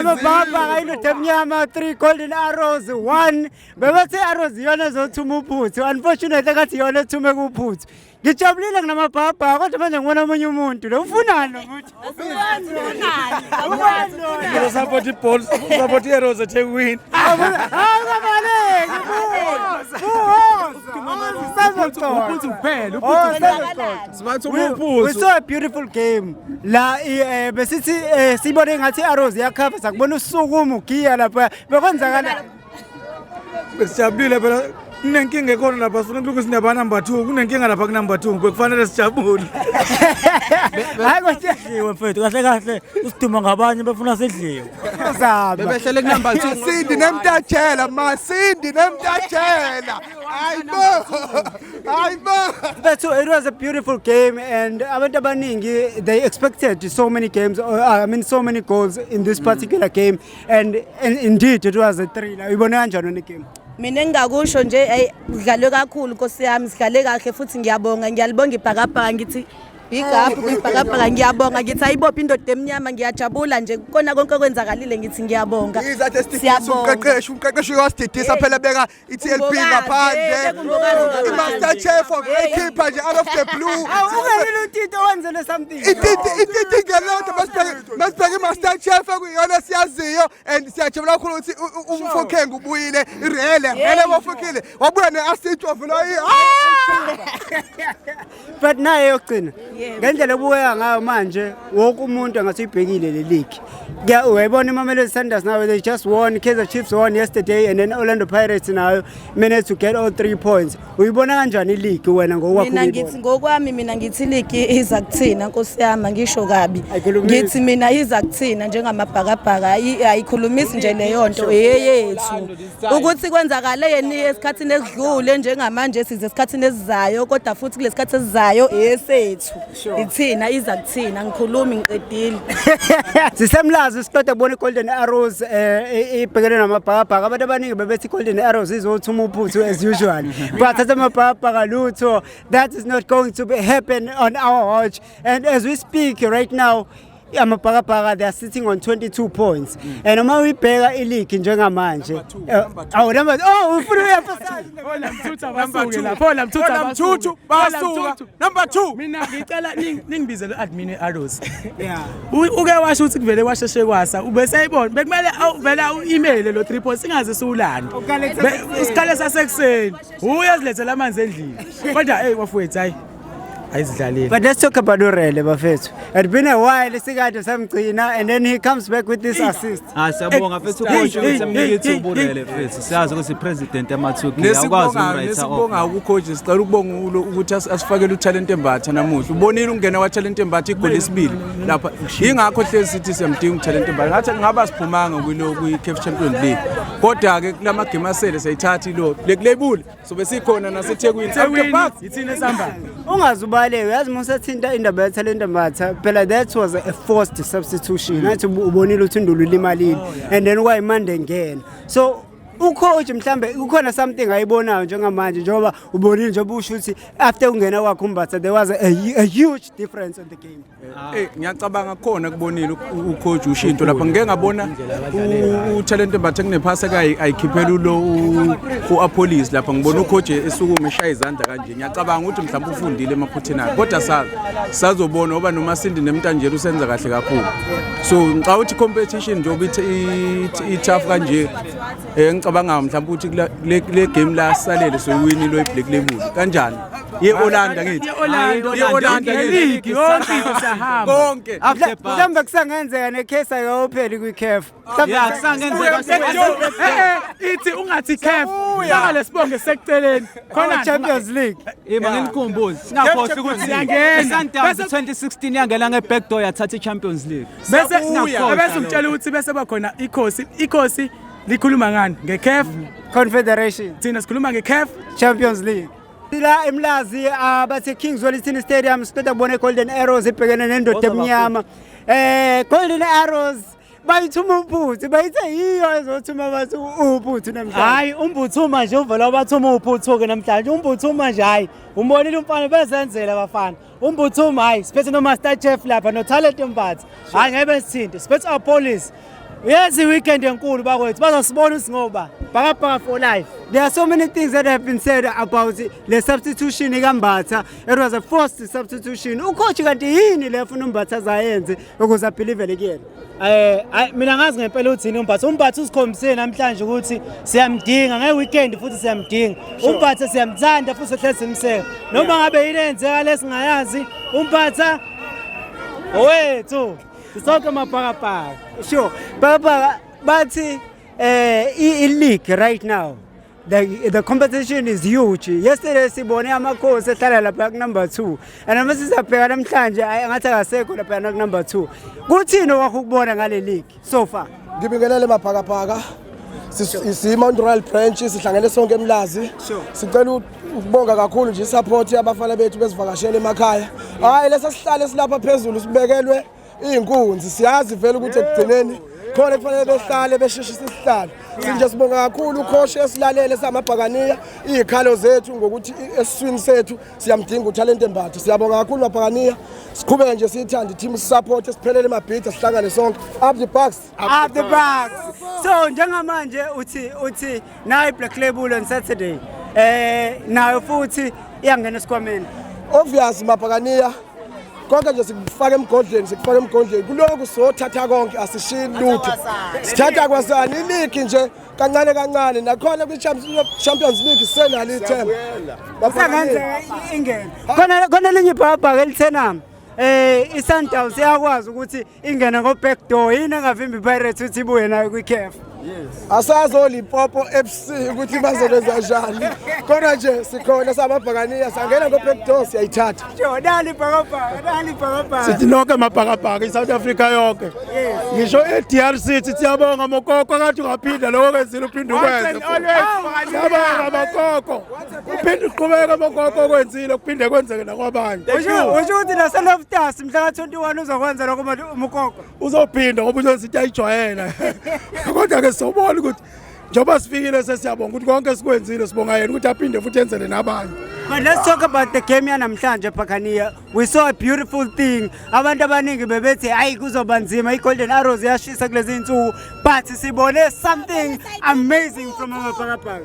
Amabhakabhaka, Indoda Emnyama 3, Golden Arrows 1. Bebathi Arrows iyona ezothuma uphuthu. Unfortunately kathi iyona ethume kuphuthu. Ngijabulile nginamabhakabhaka, kodwa manje ngibona omunye umuntu. Lo ufunani lo muntu? Support ibhola, support i-Arrows eThekwini. Hayi, kabaleki. Buhoza. Uphuthu kuphela. Oh, sazoxoxa. Sibathi We saw a beautiful game la besithi sibone ngathi Arrows iyakhava, sakubona usukuma ugiya lapha, bekwenzakala. Besijabulile phela, kunenkinga ekhona lapha, sifuna ukulungisa indaba number 2, kunenkinga lapha ku number 2, bekufanele sijabule. Hayi kodwa. Sidliwe mfethu, kahle kahle usiduma ngabanye befuna sidliwe. Zama. Bebehlele ku-number 2. Masindi nemtatshela, Masindi nemtatshela. Hayibo, hayibo. But so it was a beautiful game, and abantu abaningi, they expected so many games, I mean so many goals in this particular game, and indeed it was a thriller. Uyibona kanjani wena game? Mina engingakusho nje, hey, kudlalwe kakhulu, nkosi yami, sidlale kahle futhi ngiyabonga, ngiyalibonga Ibhakabhaka, ngithi big up kwiBhakabhaka, ngiyabonga, ngithi ayibophe Indoda Emnyama, ngiyajabula nje kukona konke okwenzakalile, ngithi ngiyabonga. Izathu esididisa umqeqeshi, umqeqeshi wasididisa phela, beka i-TLB Umbokazi, ngaphandle. beka uMbokazi ngaphandle. I-Master Chef ekhipha nje out of the blue. Ungenile uTito, wenzele something. Ititi ngelotho, masibheke i-Master Chef ekuyiyona esiyaziyo, and siyajabula kakhulu ukuthi uMofokeng ubuyile, irele rele Mofokeng wabuya ne-assist, wavula. But naye yokugcina, ngendlela ebukeka ngayo manje, wonke umuntu angathi uyibhekile le league. Uyayibona iMamelodi Sundowns now, they just won, Kaizer Chiefs won yesterday, and then Orlando Pirates now managed to get all three points. Uyibona kanjani i-league wena ngokwakho? Mina Uyibona? ngithi ngokwami, mina ngithi league iza kuthina, nkosi yami, ngisho kabi. Ayikhulumisi. Ngithi mina iza kuthina njengamabhakabhaka, ayikhulumisi nje leyo nto, eyeyethu. Ukuthi kwenzakale yeni esikhathini esidlule, njengamanje size esikhathini esizayo, kodwa futhi kulesikhathi esizayo eyesethu, ithina, iza kuthina. Ngikhulumi, ngiqedile. Sisemlazi, siqeda kubona i-Golden Arrows ibhekene namaBhakabhaka. Abantu abaningi bebethi i-Golden Arrows izothuma uphuthu as usual, but athi amaBhakabhaka lutho, that is not going to be happen on our watch. And as we speak right now, amaBhakabhaka, they are sitting on 22 points, and uma uyibheka i-league njengamanje, awu, number, oh, ufuna uyi-emphasize. Hola Mthuthu, abasuke lapho. Hola Mthuthu, Hola abasuke. Mthuthu, Hola basuka. Mthuthu. Number 2. Mina ngicela ningibizele u-admin we-Arrows. Yeah. Uke washo ukuthi kuvele kwasheshe kwasa, ubeseyibona bekumele vele u-email lo 3 points, singaze siwulande. Isikale sasekuseni uye azilethele amanzi endlini, kodwa hey bafowethu, hayi, ayizidlaleli. But let's talk about uRele, bafethu. It's been a while sikade samgcina, and then he comes back with this assist. Ah, siyabonga mfethu, ucoach ukuthi amnike ithuba uRele mfethu. Siyazi ukuthi i-president yama-2K awukwazi Nesibongayo umwrite off. Nesibongayo kucoach, sicela ukubonga ukuthi asifakele uTalent Mbatha namuhla. Ubonile ukungena kwaTalent Mbatha, igoli lesibili lapha, ingakho hlezi sithi siyamdinga uTalent Mbatha. Ngathi ngaba siphumanga kwilo kwi-CAF Champions League, kodwa ke kulama game asele siyayithatha ilo Black Label, sobe sikhona naseThekwini after park. Ithina esihamba. Ungazubaleki, yazi musathinta indaba yaTalent Mbatha phela, that was a forced substitution. Ngathi ubonile ukuthi uNdulu ulimalile and then kwayimande ngena. So ucoach mhlambe kukhona something ayibonayo njengamanje, njengoba ubonile, njengoba usho ukuthi after ungena kwakhe uMbatha there was a huge difference in the game. Ngiyacabanga khona kubonile ucoach ushinto lapha, ngike ngabona uTalent Mbatha kunephasi ayikhiphela ulo uApollis lapha, ngibona ucoach esukuma eshaya izandla kanje. Ngiyacabanga ukuthi mhlawumbe ufundile emaphutheni akhe, kodwa sazobona ngoba noMasindi Nemtanjelo usenza kahle kakhulu. So ngicabanga ukuthi competition njengoba i-tough kanje, ngicabanga mhlawumbe ukuthi kule game la salele soyiwini lo i-Black Label kanjani, ye-Orlando ngithi. Ye-Orlando. Ye-Orlando. Ngeligi yonke into siyahamba. Konke. Mhlawumbe kusangenzeka necase ayikapheli kwi-CAF. Yeah, kusangenzeka. Ithi ungathi CAF, saka lesibonge sekuceleni khona. Champions League. Ima nginikhumbuze. Singakhohlwa ukuthi Siyangena. i-Sundowns 2016 yangena nge-backdoor yathatha i-Champions League. Bese Singakhohlwa bese ngitshela ukuthi bese bakhona ikhosi likhuluma ngani ngeCAF. Confederation. Thina sikhuluma ngeCAF. Champions League. La eMlazi, abathe Kings Zwelithini Stadium, siqeda kubona iGolden Arrows ibhekene neNdoda Emnyama. Golden Arrows bayithuma uphuthu, bayithe yiyo ezothuma bathi uphuthu namhlanje. Hayi, uMbuthuma nje uvela wabathuma uphuthu-ke namhlanje. UMbuthuma nje, hayi, umbonile umfana, bezenzela abafana. UMbuthuma, hayi, siphethe no-Master Chef lapha no-Talent Mbatha, hayi, ngeke besithinte, siphethe Appollis. Uyezi weekend enkulu bakwethu, bazosibona ukuthi ngoba Bhakabhaka for life. There are so many things that have been said about le substitution kaMbatha. It was a forced substitution. Ucoach kanti yini le afuna uMbatha azayenze ukuze abelieve kuyena? Hayi, mina ngazi ngempela uthini uMbatha. UMbatha usikhombisile namhlanje ukuthi siyamdinga nge-weekend, futhi siyamdinga uMbatha, siyamthanda futhi sihlezi simseka noma ngabe yini eyenzeka lesingayazi. UMbatha owethu, sisonke amabhakabhaka. Sure. Baba, bathi i-league right now, the competition is huge. Yesterday sibone Amakhosi ehlala lapha ku number 2. And uma sizabheka namhlanje, ayi, ngathi akasekho lapha ku number 2. Kuthini wakho ukubona ngale league so far? Ngibingelele mabhakabhaka. Siyi-Mount Royal branch, sihlangene sonke eMlazi. Sicela ukubonga kakhulu nje isupport yabafana bethu bezivakashela emakhaya. Hayi, lesa sihlale silapha phezulu sibekelwe iy'nkunzi, siyazi vele ukuthi ekugcineni khona kufanele behlale besheshise isihlalo. Sinje sibonga kakhulu ucoach esilalele samabhakaniya iy'khalo zethu ngokuthi esiswini sethu siyamdinga uThalente Mbatha. Siyabonga kakhulu mabhakaniya, siqhubeke nje siyithande i-team, sisupport siphelele emabhida, sihlangane sonke. Up the Bucks! Up the Bucks. So njengamanje uthi nayo Black Label on Saturday. Nayo futhi iyangena esikhwameni. Obvious mabhakaniya, konke nje sikufaka emgodleni, sikufaka emgodleni kulokhu sothatha konke, asishiyi lutho, sithatha kwasani iligi nje kancane kancane, nakhona kwi-Champions League sisenalo ithemba. Kusangenzeka ingene. Khona elinye ibhakabhaka elithena iSundowns iyakwazi ukuthi ingene ngo back door, yini engavimbi iPirates ukuthi ibuye nayo kwiCAF? Asazi oLimpopo FC ukuthi bazokwenza njani, kodwa nje sikhona samabhakaniya, sangena ngo-back door, siyayithatha. Sure, nali ibhakabhaka, nali ibhakabhaka. Sithi nonke mabhakabhaka, i-South Africa yonke, ngisho e-DRC, sithi siyabonga Mokoko, ngathi ungaphinda lokho kwenzile, uphinde ukwenze. Siyabonga Mokoko, uphinde uqhubeke Mokoko, okwenzile kuphinde kwenzeke nakwabanye. Usho ukuthi naseLoftus mhla ka-21 uzokwenza lokho Mokoko. Uzophinda ngoba uzosithi ayijwayela, kodwa-ke sizobona ukuthi njengoba sifikile sesiyabonga ukuthi konke sikwenzile, sibonga yena ukuthi aphinde futhi enzele nabanye. But let's talk about the game yanamhlanje, Phakaniya. We saw a beautiful thing. Abantu abaningi bebethi hayi, kuzoba nzima, i-Golden Arrows iyashisa kulezi insuku, but sibone something amazing from amabhakabhaka.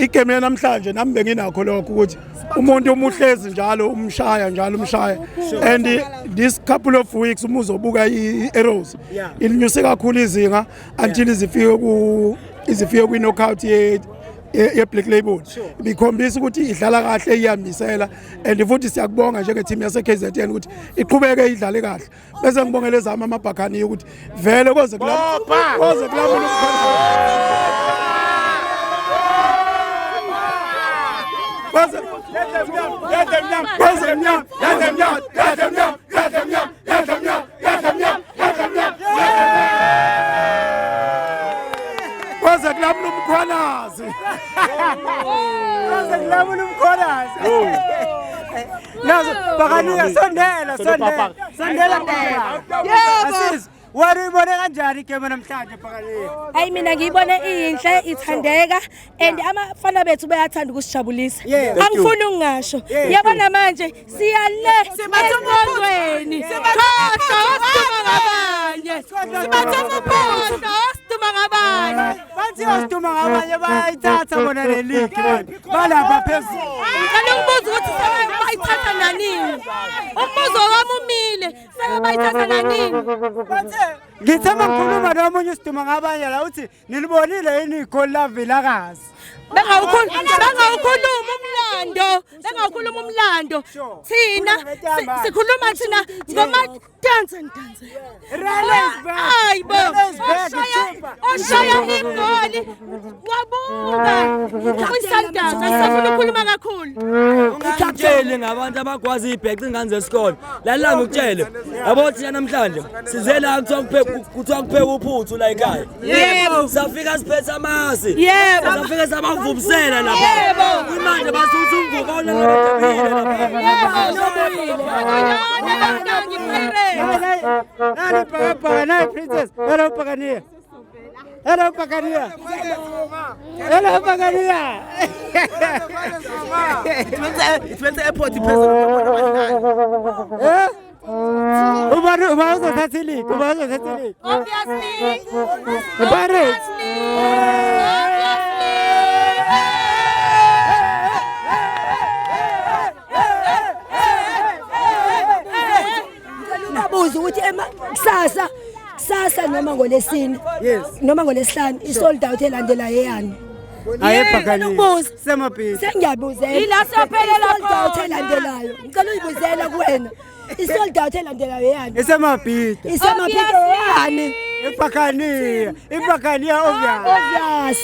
Igame yanamhlanje nami benginakho lokho ukuthi umuntu uma uhlezi njalo umshaya njalo umshaya, and this couple of weeks uma uzobuka i-Arrows ilinyuse kakhulu izinga until izifike kwi-knockout ye-Black Label, bikhombisa ukuthi idlala kahle, iyamisela, and futhi siyakubonga njenge-team yase-KZN ukuthi iqhubeke idlale kahle, bese ngibongele ezami amabhakhaniya ukuthi vele koze kulamula umkhonto koze mnyama, yadla mnyama, yadla mnyama, yadla mnyama, yadla mnyama, yadla mnyama, yadla mnyama, koze kulamula uMkhwanazi. Koze kulamula uMkhwanazi. Nazo Phakaniya, sondela, sondela. Sondela Phakaniya. Yebo. Asisi, wena uyibone kanjani igame namhlanje, Phakaniya? Hayi, mina ngiyibone iyinhle, ithandeka, and abafana bethu bayathanda ukusijabulisa. Angifuni ukungasho. Yabona manje siyale esiqondweni. Khohlwa osiduma ngabanye. Sibathoma osiduma ngabanye. Bathi osiduma ngabanye bayayithatha bona le league manje. Balapha phezulu. Ngicela ukubuza ukuthi sebe bayithatha nanini? Umbuzo wami umile. Sebe bayithatha nanini? Ngithe mangikhuluma nomunye usiduma ngabanye la, uthi nilibonile yini igoli laVilakazi? Bengawukhuluma umlando, bengawukhuluma umlando. Thina sikhuluma thina ngoma dance and dance. Rele is back. Hayi bo. Rele is back, Oshaya Thumba. oshaya igoli wabuka kwi-Sundowns, asifuna ukukhuluma kakhulu. Ungangitsheli ngabantu abagwazi ibheca ingane zesikole. Lalela ngikutshele. Yabo, thina namhlanje size la kuthiwa kupheka uphuthu la ekhaya. Yebo. Safika siphethe amasi. Yebo. Safika sabavubusela lapha. Yebo. Imanje basuthi umvubo awulala lapha. Yebo. Nani bhakabhaka, nayi princess. Hello Phakaniya. Hello Phakaniya. Hello Phakaniya. It went airport iphezulu. Eh? Ubani ubani uzothatha iligi? Ubani uzothatha iligi? Obviously. Pirates. Ubabuze ukuthi kusasa kusasa noma ngolesine noma ngolesihlanu i-sold out elandelayo eyani. Ayebhakani. Ukubuza. Semabhili. Sengiyabuzela. Ila siyophelela I-sold out khona. elandelayo. Ngicela uyibuzela kuwena. I-sold out elandelayo eyani? Isemabhida. Isemabhida eyani? Ibhakaniya. Ibhakaniya obvious. Obvious.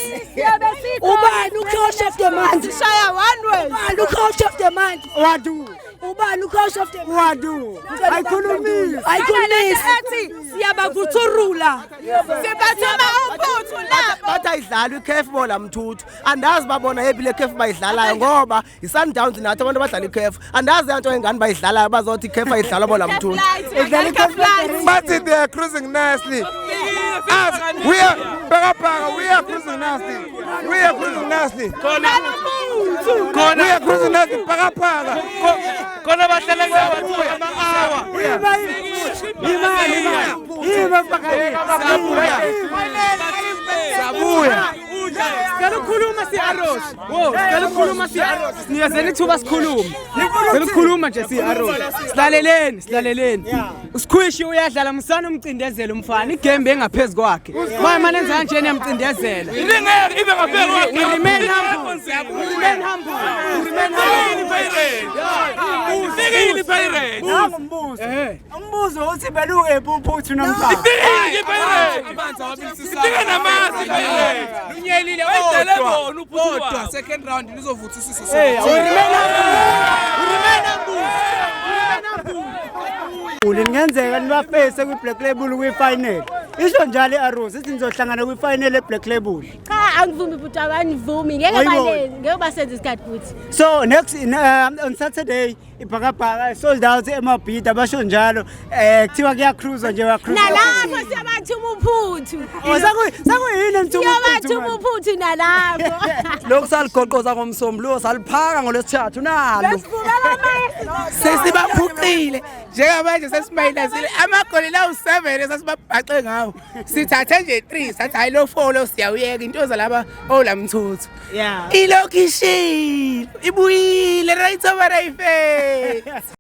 Ubani u-coach of the month? Shaya one way. Ubani u-coach of the month? Wadu. Ubani u-coach of the month? Wadu. Ayikhulumisi. Ayikhulumisi. Ethi siyabavuthurula. Sibathuma uphuthu la. Bathi ayidlalwa ikhefu bola mthuthu, andazi babona yephi le khefu bayidlalayo ngoba i-Sundowns nathi abantu abadlala ikhefu, andazi yanto engane bayidlalayo bazothi ikhefu ayidlalwa bola mthuthu. Bathi they are cruising nicely. Us, we are Bhakabhaka, we are cruising nicely. We are cruising nicely. We are cruising nicely. Bhakabhaka. Khona bahlala kuyabathuka ama-hour. Imali imali. Ima Bhakaniya. Sabuya. Sicela ukukhuluma si-Arrows. Wo, sicela ukukhuluma si-Arrows. Sinikezeni ithuba sikhulume. Sicela ukukhuluma nje si-Arrows. Silaleleni, silaleleni. Usikhwishi uyadlala musana umcindezelo umfana. Igembe engaphezu kwakhe. Manje manje enza kanje niyamcindezela. Ilingeke ibe ngaphezu kwakhe. We remain humble. We remain humble. We remain humble. Ifikile iPirates. Nangu umbuzo. Umbuzo uthi beluke uphuthu namhlanje. Ifikile iPirates. Ifike namasi iPirates. Lunyelile Bayidlale bona uphuthu kodwa wabo. second round lizovuthisisa. Hey, we remain humble. We remain humble. Kungenzeka nibafese kwi-Black Label kwi-final. Isho njalo i-Arrows ithi nizohlangana kwi-final e-Black Label. Cha angivumi futhi abanivumi. Ngeke Ayibona. balezi, ngeke basenze isikhathi futhi. So next on Saturday ibhakabhaka sold out emabhida basho njalo kuthiwa kuya-cruise nje uya-cruise. Nalapho siyabathuma uphuthu. Oh, sakuyini emthuma uphuthu Siyabathuma manje? uphuthu nalapho. Lokhu saligoqoza ngomsombuluko saliphaka ngolwesithathu nalo. Sesibaphucile njengamanje sesimayinasile amagoli lawu-7 esasibabhaxe ngawo, sithathe nje 3 sathi hayi lo 4 lo siyawuyeka into zalaba olamthuthu. Yeah. Ilokhu ishilo ibuyile right over right face.